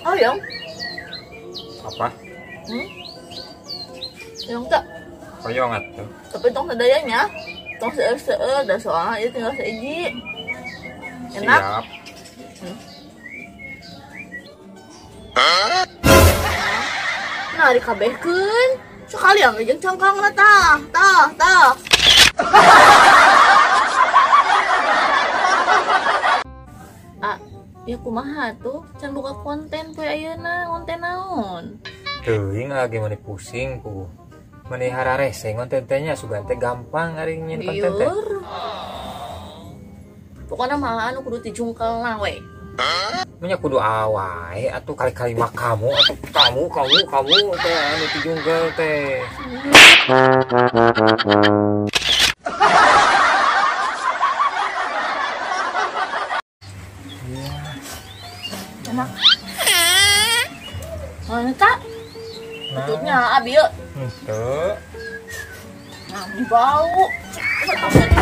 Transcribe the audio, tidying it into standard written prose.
Oh, yang? Apa? Yang tak? Hoyong atuh. Tapi tong sadayanya, tong seueur-seueur da soalna ieu tinggal seiji. Enak. Siap. Nah, dikabehkeun. Sekalian we jeung cangkangna tah, tah, tah. Ah, ya kumaha tuh? Can buka konten poe ayeuna, konten naon? Teuing lagi mani pusing ku. Mani hararese konten teh nya sugan teh gampang ari nyieun konten teh. Pokona mah anu kudu dijungkelna we. Nya kudu awae atuh kali-kali mah kamu atuh kamu teh anu dijungkel teh. Enak. Mana tak? Tutupnya abi yuk. Henteu. Nah, ini bau. Coba.